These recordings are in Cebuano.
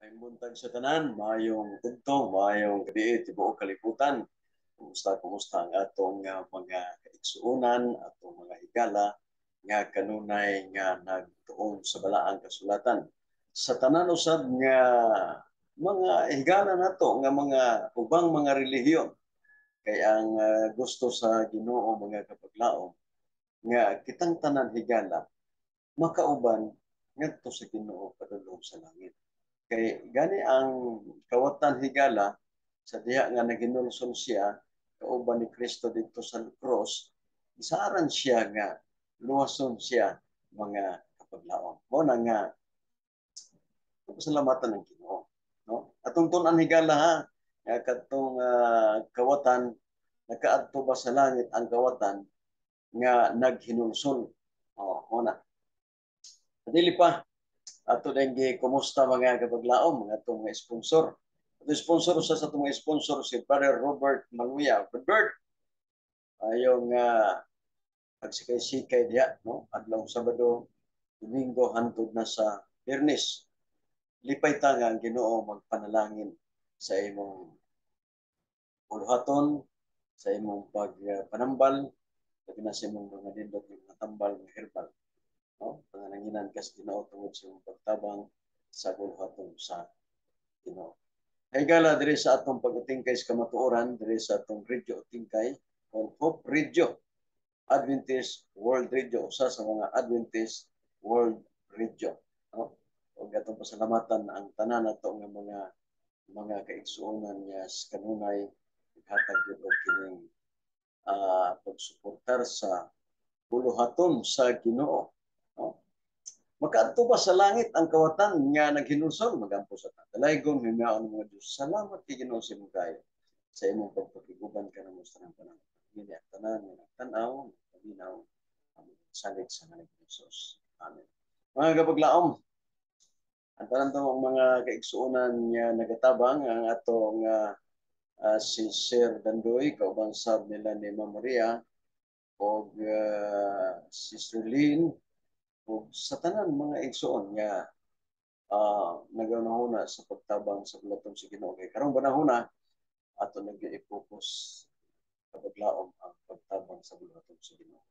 Maayong buntag sa tanan, maayong udto, maayong gabii, tibuok kalibutan. Kumusta, kumusta ang atong mga kaigsuonan, atong mga higala nga kanunay nga nagtuon sa balaang kasulatan. Sa tanan usab nga mga higala nato nga mga ubang mga relihiyon, kay ang gusto sa Ginoo, mga kapaglaom, nga kitang tanan higala makauban ngadto sa Ginoo padulong sa langit. Kay gani ang kawatan, higala, sa diha nga naginulsol siya kauban ni Kristo didto sa cross, isaran siya nga luwason siya, mga kapaglaom. Mo na nga pasalamatan ng Ginoo, no? Atong tun-an, higala, ha, nga kadtong kawatan, nakaadto ba sa langit ang kawatan nga naghinulsol? Oh, mo na. Dili pa ato din kumusta, mga kapaglaom, mga atong mga sponsor. Ato sponsor, usa sa atong mga sponsor si Brother Robert Maluya. Robert, ayong pagsikay-sikay diha, no? Adlaw Sabado, Domingo, hantod na sa Biyernes. Lipay ta nga ang Ginoo magpanalangin sa imong buluhaton, sa imong pagpanambal, labi na sa imong mga nindot ng mga tambal, mga herbal. No? Pangalanginan ka sa Ginoo tungod sa imong pagtabang sa buluhaton sa Ginoo. Higala, diri sa atong pag-utingkay sa kamatuoran, diri sa atong radio utingkay, on Hope Radio, Adventist World Radio, usa sa mga Adventist World Radio. No? Ug atong pasalamatan ang tanan nato nga mga kaigsuonan nga sa kanunay naghatag gyud og kining pagsuportar sa buluhaton sa Ginoo. No? Makaadto ba sa langit ang kawatan nga naghinulsol? Magampo sa ta. Dalaygon, himaon mga Diyos. Salamat kay Ginoo sa imong kayo sa imong pagpakiguban kanamo sa tanang panahon. Hindi ang tanan nga nagtan-aw, nagpaminaw, ang salig sa ngalan ni Jesus. Amen. Mga kapaglaom, ang tanan tong mga kaigsuonan nga nagatabang, ang atong si Sir Dandoy, kauban sab nila ni Ma'am Maria, og Sister Lynn, ug sa tanan mga igsoon nga nagahuna sa pagtabang sa buluhaton sa Ginoo, kay karong panahona ato nag i-focus, kapaglaom, ang pagtabang sa buluhaton sa Ginoo.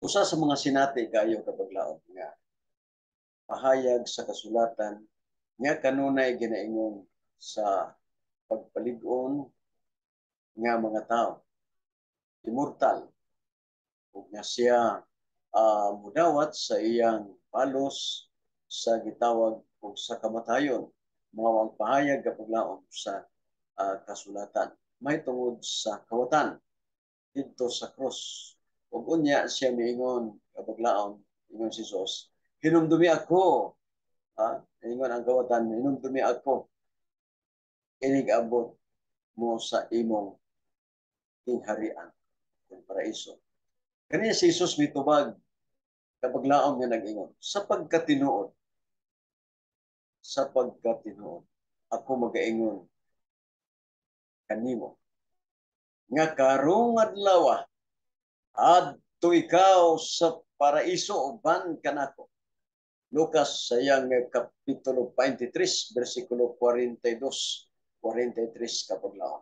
Usa sa mga sinati kayo, kapaglaom, nga pahayag sa kasulatan nga kanunay ginaingon sa pagpalig-on nga mga tao immortal ug nga siya mudawat sa iyang palos sa gitawag og sa kamatayon, mao ang pahayag, kapaglaom, sa kasulatan may tungod sa kawatan didto sa cross. Ug unya siya miingon, kapaglaom, ingon si Jesus, "Hinumdumi ako." Ingon ang kawatan, "Hinumdumi ako inig abot mo sa imong gingharian kung paraiso." Kaniya si Jesus mitubag, kapaglaom, nga nag-ingon, "Sa pagkatinuod, sa pagkatinuod, ako magaingon kanimo nga karong adlaw adto ikaw sa paraiso uban kanako." Lucas sa iyang kapitulo 23 bersikulo 42 43, kapaglaom.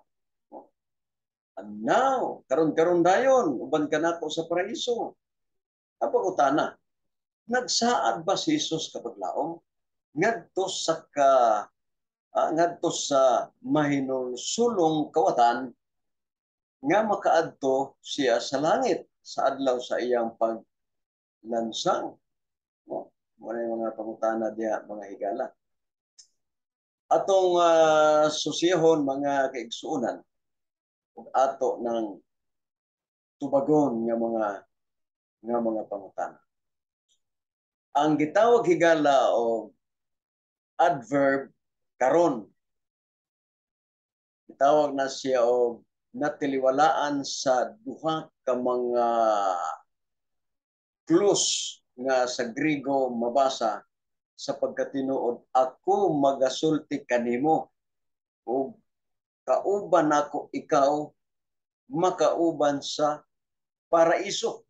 And now, karon-karon dayon, uban kanako sa paraiso. Ang nagsaad ba si Jesus, kapaglaom, ngadto sa mahinulsulong kawatan nga makaadto siya sa langit sa adlaw sa iyang paglansang? No? Mao na mga pangutana diha, mga higala. Atong susihon, mga kaigsuonan, ug ato ng tubagon nga mga pangutana. Ang gitawag, higala, o adverb "karon", gitawag na siya og natiliwalaan sa duha ka mga clues nga sa Grigo mabasa, "Sa pagkatinuod ako magasulti kanimo" ug "kauban nako ikaw makauban sa paraiso".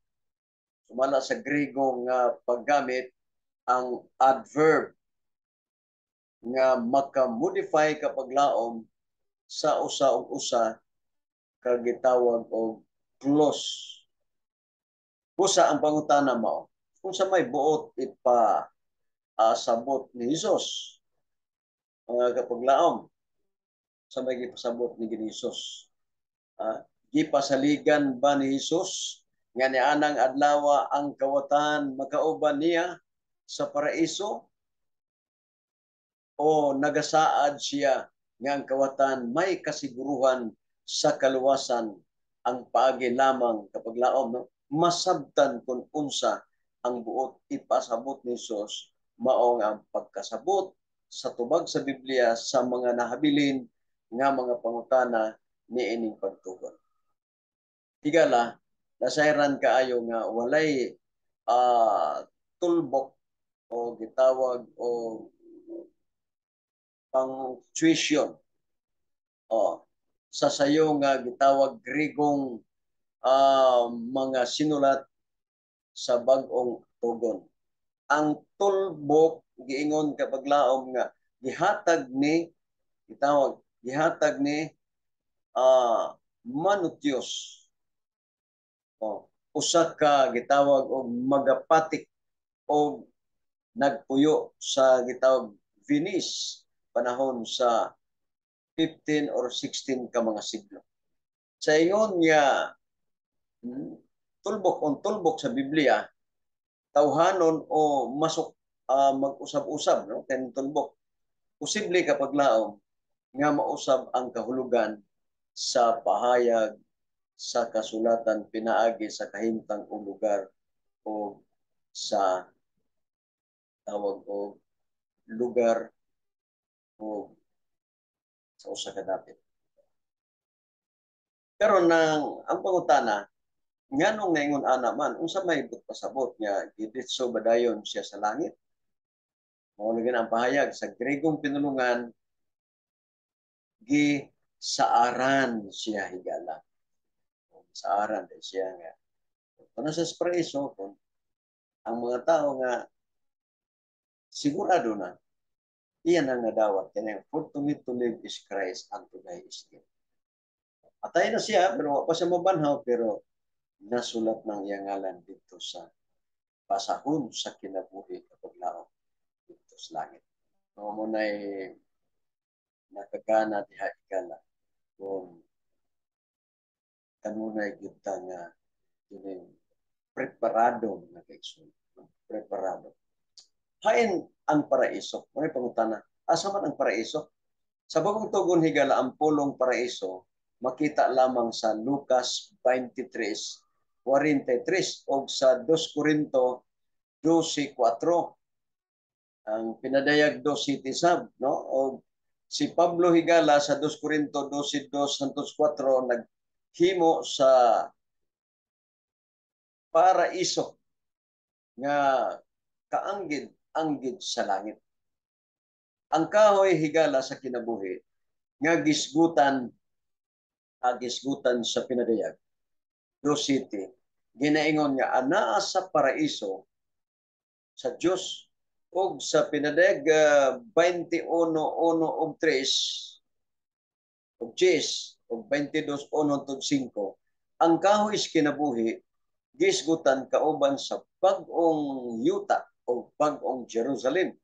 Sumala sa Grigo nga paggamit ang adverb Nga maka-modify kapaglaom sa usa og usa ka gitawag og clause. Busa ang pangutana mao kung sa may buot ipa sabot ni Jesus, mga kapaglaom, sa may gipasabot ni Jesus. Gipasaligan ba ni Jesus nga nianang adlaw ang kawatan makauban niya sa paraiso o nagasaad siya nga ang kawatan may kasiguruhan sa kaluwasan ang paagi lamang, kapaglaom, no, masabtan kung unsa ang buot ipasabot ni Jesus mao nga ang pagkasabot sa tubag sa Biblia sa mga nahabilin nga mga pangutana niining pagtugon. Higala, nasayran kaayo nga walay tulbok o gitawag o punctuation o sa sayo nga gitawag Gregong mga sinulat sa Bag-ong Tugon. Ang tulbok giingon kapaglaom nga gihatag ni gitawag gihatag ni Manutius o usa ka gitawag og magapatik og nagpuyo sa gitawag Venice panahon sa 15 or 16 ka mga siglo. Sa ingon niya tulbok on tulbok sa Biblia, tawhanon o masuk mag-usab-usab, no, ken tulbok posible kapaglaom nga mausab ang kahulugan sa pahayag sa kasulatan pinaagi sa kahimtang o lugar o sa tawag o lugar o sa usa ka dapit. Karon nang ang pangutana, nganong naingon ana man, unsa may buot pasabot nga giditso ba dayon siya sa langit? Mao na ang pahayag sa Gregong pinulungan, gi saaran siya, higala. Saaran din siya nga. Kung nasa paraiso, kung ang mga tao nga sigurado na iyan ang nadawat. Kaya "For to me to live is Christ and to die is gain." Atay na siya, pero wa pa siya mabanhaw, pero nasulat ng iyang ngalan dito sa basahon sa kinabuhi, kapaglaom, dito sa langit. So, mao na'y nakagana diha, higala, kung kanunay gyud ta nga kining preparado nga kaigsoon. Preparado. Hain ang paraiso? May pangutana. Asa man ang paraiso? Sa Bagong Tugon, higala, ang pulong paraiso makita lamang sa Lucas 23:43 o sa 2 Corinto 12:4. Ang pinadayag 2 City Sub, no? O si Pablo, higala, sa 2 Corinto 12:2 hangtod 4 naghimo sa paraiso nga kaanggid anggid sa langit. Ang kahoy, higala, sa kinabuhi nga gisgutan sa pinadayag do city ginaingon nga anaa sa paraiso sa Dios ug sa pinadayag 21:1 ug 3 ug 10 ug 22:1 ug 5 ang kahoy sa kinabuhi gisgutan kauban sa bag-ong yuta o bag-ong Jerusalem,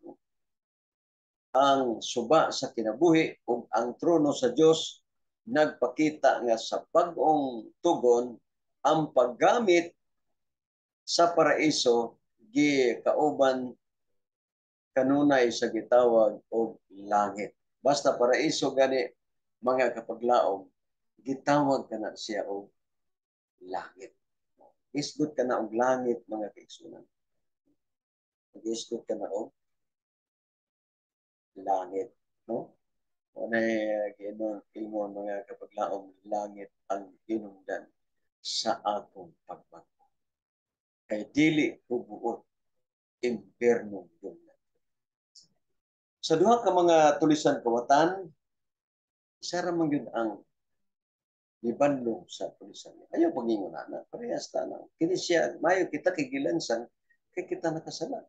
ang suba sa kinabuhi ug ang trono sa Dios. Nagpakita nga sa Bag-ong Tugon ang paggamit sa paraiso gi kauban kanunay sa gitawag og langit. Basta paraiso gani, mga kapaglaom, gitawag kana siya og langit. Isgot ka na og langit, mga kaigsunan. Isgot ka na og langit, no? Mao giingon ingon, mga kapaglaom, langit ang hinungdan sa akong pagbag-o. Kay dili ko buot impyerno dunggan. Sa duha ka mga tulisan kawatan, isa ra man gyud ang gibanlong sa tulisan. Ayaw pagingon na, parehas ta na. Kini siya, mayo kita kay gilansang, kay kita nakasala.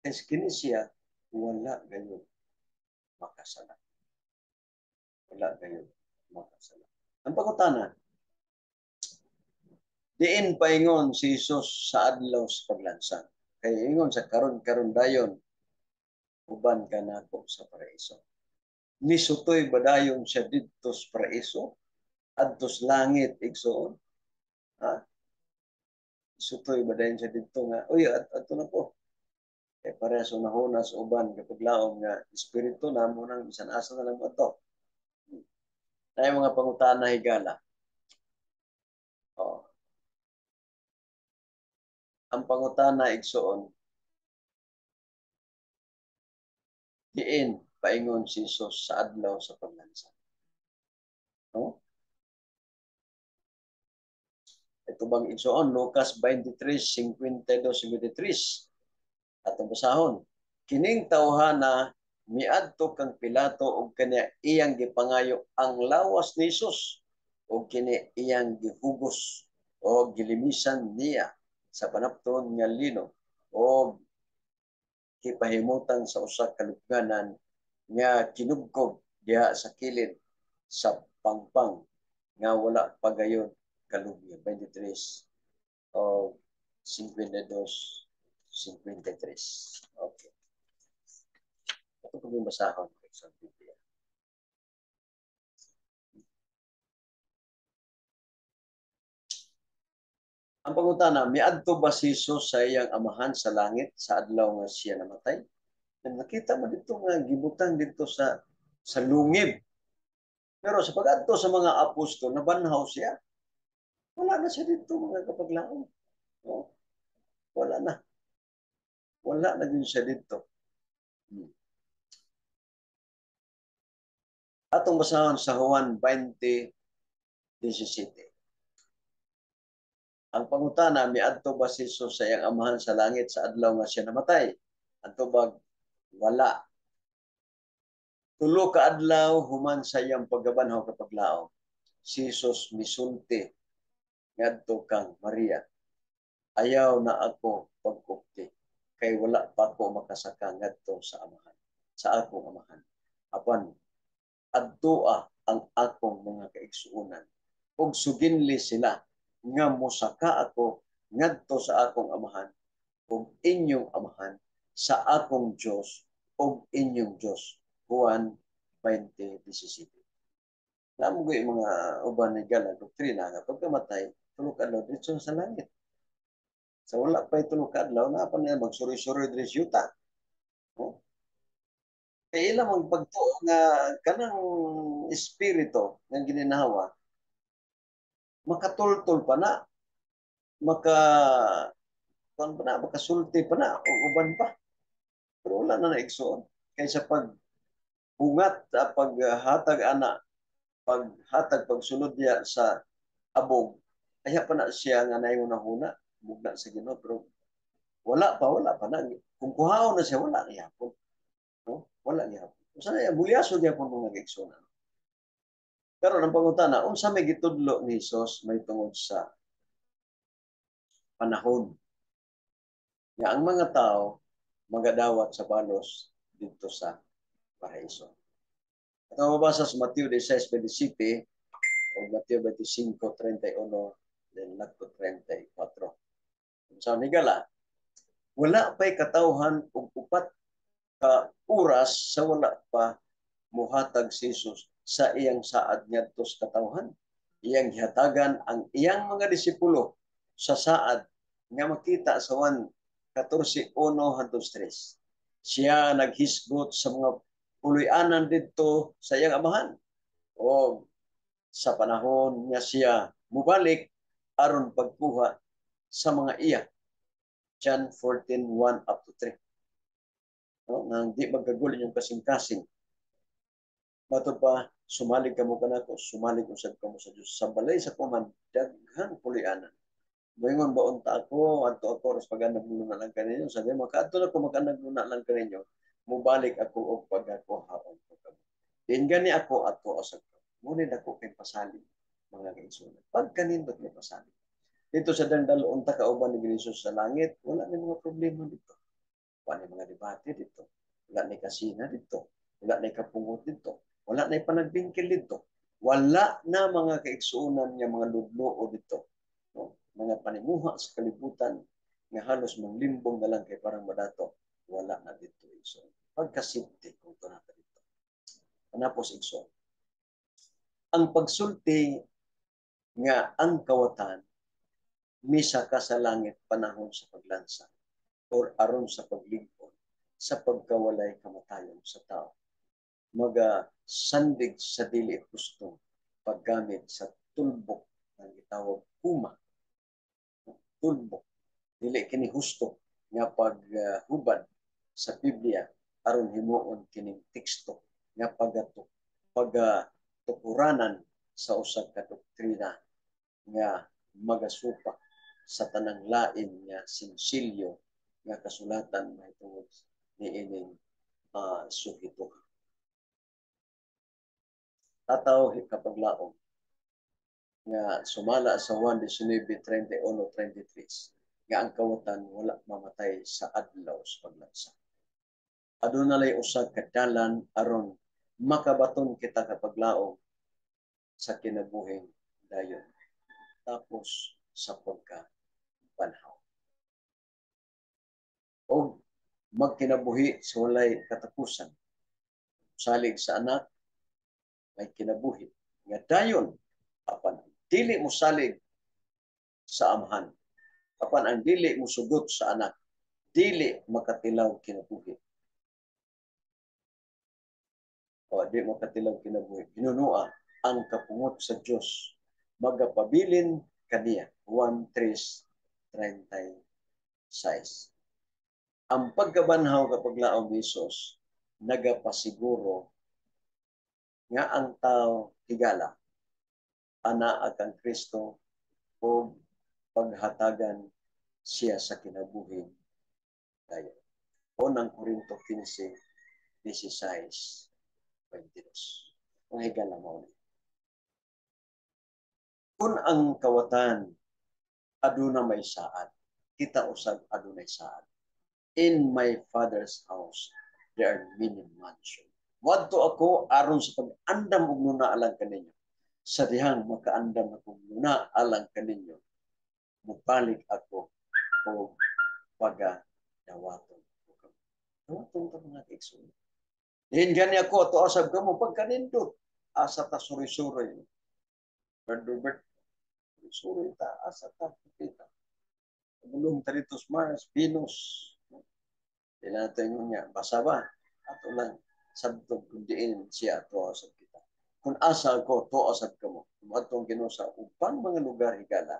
Kay kini siya, wala gayon. makasala. Wala gayud makasala. Ang pangutana, diin paingon si Jesus sa adlaw sa paglansang? Kay ingon sa karon-karon dayon, uban ka nako sa paraiso. Nisutoy ba dayon siya didto sa paraiso? Adtos langit, igsoon? Ha? Sutoy ba dayon siya didto nga, uy, adto na ko. Kay pareha sa unahuna sa uban kapag laom nga espiritu na mo nang bisan asa na lang mo ato. Na mga pangutana, higala. Oh. Ang pangutana, igsoon, diin paingon si Jesus sa adlaw sa paglansa? No? Ito bang igsoon, Lucas 23:52-53. Atong basahon. Kining tawhana miadto kang Pilato og kaniya iyang gipangayo ang lawas ni Jesus og kini iyang gihugos o gilimisan niya sa panapton nga lino o gipahimutan sa usa ka lubnganan nga kinubkob diha sa kilid sa pangpang nga wala pa gayon kalubya. 23 o 52 53. Okay. Ito po yung basahon sa Biblia. Ang pangutana, miadto ba si Jesus sa iyang amahan sa langit sa adlaw nga siya namatay? Nakita mo dito nga gibutang dito sa lungib. Pero sa pag-adto sa mga apostol, nabanhaw siya. Wala na siya dito, mga kapaglaom. No? Wala na. Wala na din siya dito. Atong basahon sa Juan 20:17. Ang pangutana, miadto ba si Jesus sa iyang amahan sa langit sa adlaw nga siya namatay? Ang tubag, wala. Tulo ka adlaw human sa iyang pagkabanhaw kapaglaom, si Jesus misulti ngadto kang Maria. Ayaw na ako pagkupti, kay wala pa ako makasaka ngadto sa amahan, sa akong amahan. Apan adtoa ang akong mga kaigsuonan, ug suginli sila nga mosaka ako ngadto sa akong amahan ug inyong amahan, sa akong Dios ug inyong Dios. Juan 20:17. Namo gyud mga uban ni gala doktrina nga pagkamatay tulo ka adlaw diretso sa langit. Sa wala pa tulo ka adlaw na pa niya magsuroy-suroy diri sa yuta. No? Kay ilang ang pagtuo nga kanang espiritu nga gininhawa makatultol pa na, maka kuan pa na, makasulti pa na, o uban pa. Pero wala na naigsoon. Kaysa pag bungat, paghatag ana, paghatag pagsulod niya sa abog, kaya pa na siya nga nahuna-huna, mugna sa Ginoo, pero wala pa na. Kung kuhaon na siya, wala gihapon. No? Wala gihapon. Usa na bulyaso gihapon mga igsoon. Pero ang pangutana, unsa may gitudlo ni Jesus may tungod sa panahon nga ang mga tao magadawat sa balos didto sa paraiso? At ang mabasa sa Mateo 16:27 o Mateo 25:31 then nagto 34. Sa nigala, wala pa'y katawhan og 4 ka oras sa wala pa muhatag si Jesus sa iyang saad ngadto sa katawhan. Iyang gihatagan ang iyang mga disipulo sa saad nga makita sa Juan 14:1-3. Siya naghisgot sa mga puloy-anan didto sa iyang amahan. O sa panahon nga siya mubalik aron pagkuha sa mga iya. John 14:1-3. No, nang di magkagulin yung kasing-kasing. Matod pa, sumalig kamo kanako, sumalig usab kamo sa Dios. Sa balay sa kuman, daghan puloy-anan. Moingon ba unta ako, adto ako ras pag-anag muna lang kaninyo. Sabi, makaadto na ko, mag-anag muna lang kaninyo. Mubalik ako og pagakuhaon ko kamo. Din gani ako ato asag ko. Ngunit ako kay pasalig, mga kaigsuonan. Pagkanindot may pasalig. Dito sa dandalo unta kauban ni Jesus sa langit, wala ni mga problema dito. Wala ni mga debate dito. Wala ni kasina dito. Wala na kapungot dito. Wala na panagbingkil dito. Wala na mga kaigsuonan nga mga ludloo dito. No? Mga panimuha sa kalibutan nga halos manglimbong na lang kay parang madato. Wala na dito, igsoon. Pagkasipti kung ito natin dito. Panapos, igsoon. Ang pagsulti nga ang kawatan misa ka sa langit panahon sa paglansa or aron sa pagligpon sa pagkawalay kamatayon sa tao maga sandig sa dili husto paggamit sa tulbok ng gitawag kuma. Tulbok, dili kini husto nga paghubad sa Biblia aron himuon kining teksto nga pagatukuranan sa usa ka doktrina nga magasupak sa tanang lain nga sinsilyo nga kasulatan mahitungod niining suhito. Tataw kapaglaom nga sumala sa 1:19, 31, 33 nga ang kawatan wala mamatay sa adlaw sa paglansa. Aduna lay usa ka dalan aron makabaton kita kapaglaom sa kinabuhing dayon tapos sa pagkabanhaw. O magkinabuhi sa walay katapusan. Salig sa anak, may kinabuhi. Nga dayon, apan dili mo salig sa amahan. Apan ang dili mo sugot sa anak, dili makatilaw kinabuhi. O di makatilaw kinabuhi. Hinunua ang kapungot sa Dios magapabilin kaniya. 1:3-36. Ang pagkabanhaw kapag laom ni Jesus nagapasiguro nga ang tao higala anaa kang Kristo o paghatagan siya sa kinabuhi tayo. Unang Korinto 15:16-22. Ang higala mao ni. Kung ang kawatan aduna may saad, kita usab adunay saad. In my Father's house there are many mansions. Wadto ako aron sa pag-andam og nuna alang kaninyo. Sa dihang makaandam ako nuna alang kaninyo, mubalik ako og pagadawaton. Dawaton ta mga kaigsoon. Dihin gani ako ato asab kamo pagkanindot. Asa ta suri-suri. Bert, suri ta, asa ta kita. Bulong ta dito sa Mars, Venus. Di natin yun niya. Basa ba? Ato lang sabtog kung diin siya ato asab kita. Kung asa ako, to asab kamo. Kung atong Ginoo sa ubang mga lugar higala,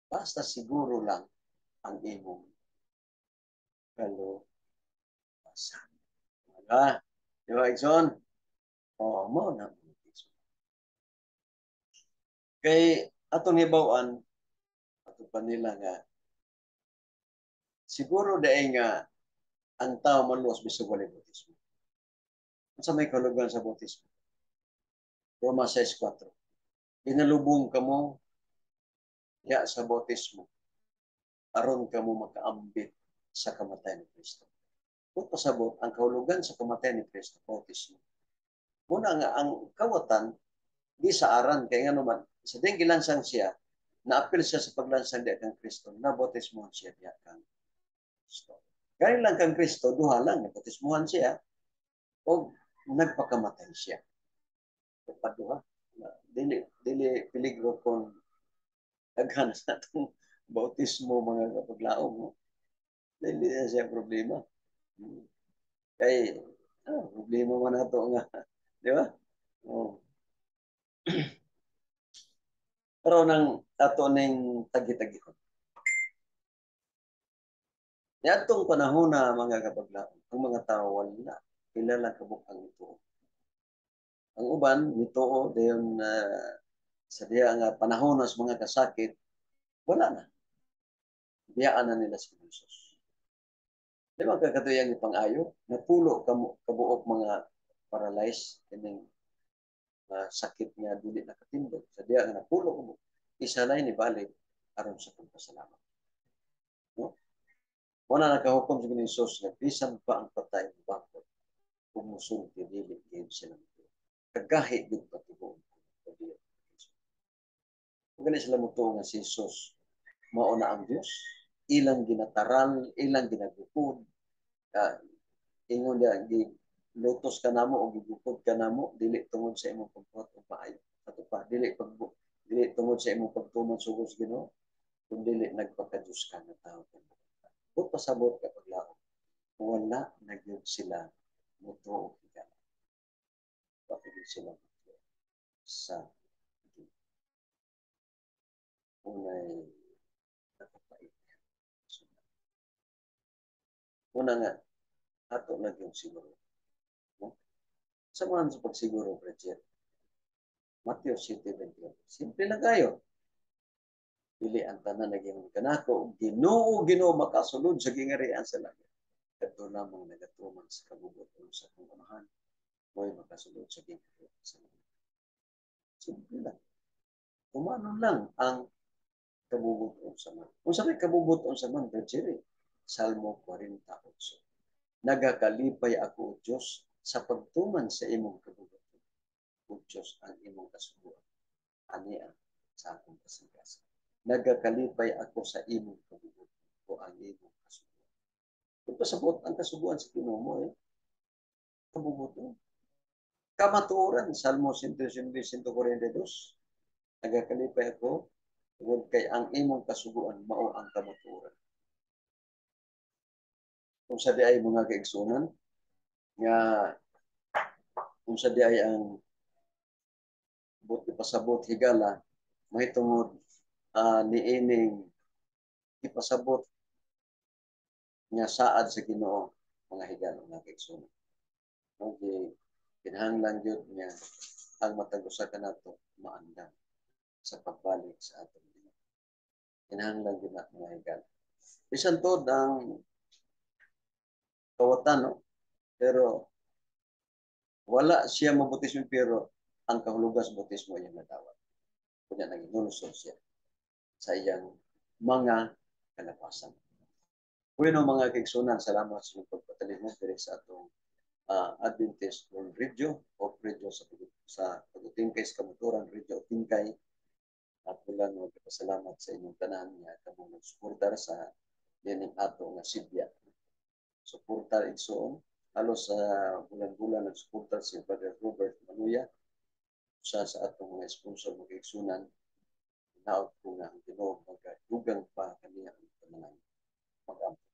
basta siguro lang ang imong kaluwasan. Diba? Diba, Igsoon? Oo, mo na. Kay atong hibaw-an, ato pa nila nga, siguro dahil nga ang tao maluwas bisag walay bautismo. Unsa may kahulugan sa bautismo? Roma 6:4. Ginalubong kamo ya sa bautismo aron kamo makaambit sa kamatayan ni Kristo. Kung pasabot ang kahulugan sa kamatayan ni Kristo, bautismo. Muna nga ang kawatan di sa aran kay ngano man sa ding gilansang siya, naapil siya sa paglansang diya kang Kristo, nabautismohan siya diya kang Kristo. Gani lang kang Kristo, duha lang, nabautismohan siya o nagpakamatay siya. Paduha. Dili, dili peligro kung daghan sa atong bautismo mga kapaglaom. No? Dili na siya problema. Kay, problema man nato nga. Di ba? Oh. Pero nang ato ning tagi-tagihon. Niadtong panahon na mga kapaglaom, ang mga tao wala kilala kabuk ang ituo. Ang uban nituo dayon sa diha nga panahon sa mga kasakit, wala na. Biyaan na nila si Jesus. Di ba kakatuyang ipang-ayo? Napulo kabuok mga paralyzed kining sakit nga dili nakatindog. Sa diha nga napulo kabuok, isa lang ni balik aron sa pagpasalamat. No? Wala nakahukom sa Jesus nga bisan pa ang patay mubangkot kung musulti dili gyud sila. Kagahi gyud patugon. Kung gani sila mutuo nga si Jesus mao na ang Dios, ilang ginataral, ilang ginagukod, ingon niya, lutos ka namo o gigukod ka namo dili tungod sa imong pagbuhat og maayo. Ato pa dili tungod sa imong pagtuman sugos Ginoo, kun dili nagpaka-Dios ka nga tao. Kung pasabot ka paglaom, wala na gyud sila mutuo higala. Bakit sila mutuo sa Ginoo? Unay nakapait. Una nga, ato na gyud siguro. No? Sa mga sa pagsiguro, Bridget, Matthew 7:21. Simple lang kayo. Dili ang tanan naging kanako, "Ginoo, Ginoo," makasulod sa gingarian sa langit. Kadto lamang nagatuman sa kabubut-on sa akong Amahan, mo'y makasulod sa gingarian sa langit. Simple lang. Tumanon lang ang kabubut-on sa man. Kung sabi kabubut-on sa man, Bridget, Salmo 48. Nagakalipay ako, O Diyos, sa pagtuman sa imong kabubut-on. O Diyos, ang imong kasuguan. Ania sa akong kasing-kasing. Nagakalipay ako sa imong kabubut-on o ang imong kasuguan. Kung pasabot ang kasuguan sa Ginoo mo, eh, kabubut-on. Kamatuoran, Salmo 119, 142. Nagakalipay ako tungod kay ang imong kasuguan mao ang kamatuoran. Kung sa di ay mga kaigsunan, nga kung sa di ay ang buot ipasabot higala, mahitungod niining ipasabot nga saad sa Ginoo, mga higala, mga kaigsunan. Okay, kinahanglan gyud nga ang matag usa kanato maandam sa pagbalik sa atong Ginoo. Kinahanglan gyud na, mga higala. Bisan tuod ang kawatan, no? Pero wala siya mabautismo, pero ang kahulugan sa bautismo iyang nadawat. Kunya naging siya sa iyang mga kalapasan. Bueno, mga kaigsunan, salamat sa inyong pagpatalino diri sa atong Adventist World Radio o radio sa Pag-utingkay sa Kamatuoran, Radio Tingkay. At wala magpasalamat sa inyong tanan nga kamo nagsuportar sa dining ato nga sidya. Suportar igsoon, halos sa bulan-bulan nagsuportar si Brother Robert Manuya sa atong mga sponsor, mga kaigsunan. Hinaot ko nga ang Ginoo magdugang pa kaniya ang panalangin. Mag-ampo.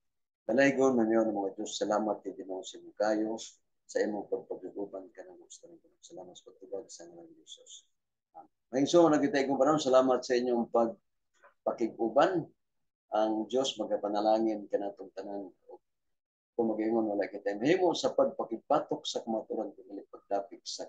Dalaygon man ng mga Diyos, salamat kay Ginoo sa imong kayo, sa imong pagpag-uban ka ng gusto ng. Salamat sa pagtubag sa ngalan ni Jesus. Mga igsoon, nagkita kong panahon, salamat sa inyong pagpakig-uban. Ang Diyos magapanalangin kanatong tanan. Kung mag-ingon, wala kita mahimo sa pagpakigbatok sa kamatuoran, kung pagdapik sa